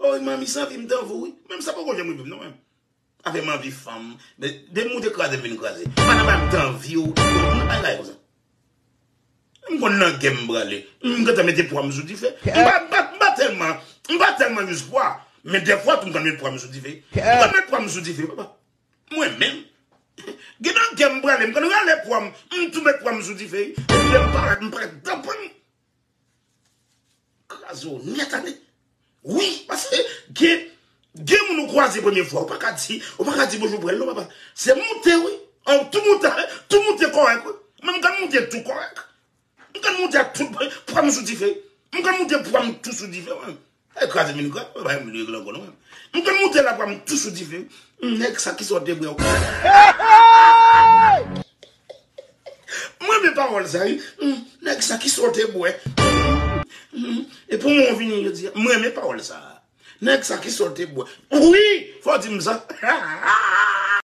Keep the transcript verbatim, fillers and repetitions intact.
Oh, manmi, sanvi m tanvi w, wi. Menm sa poko janm rive m, non, menm. Afè manvi fanm. De, de moun te kraze m vin kraze. Pa nan ba m tanvi w. Mwen pa kay konsa. M konn nan gè m prale. M gentan mete pwa m sou dife. M pa, m pa, m pa tèlman, m pa tèlman use pwa. Men dèfwa tou m konn met pwa m sou dife. M konn met pwa m sou dife, papa. Mwen menm. Gen nan gè m prale, m konn rale pwa m, m tou met pwa m sou dife. Epi lè m parèt, m parèt tanpon. Kraze w nèt, ale. Wi, paske gen, gen moun ou kwaze premye fwa, ou pa ka di, ou pa ka di bonjou pou el non, papa. Se moute, wi. An, tou moute, tou moute kòrèk, wi. Men m konn moute tou kòrèk. M konn moute ak tout pwa m sou dife. M konn moute pwa m tou sou dife, wi. E kraze min grat, pa bay m lye glan konnen, wi. M konn moute la pwa m tou sou dife. Nèg sa ki sòte bwè. Mwen renmen pawòl sa, wi. Nèg sa ki sòte bwè. E pou mwen vini jodi a. Mwen renmen pawòl sa. Nèg sa ki sòte bwè. Wi, fò di m sa.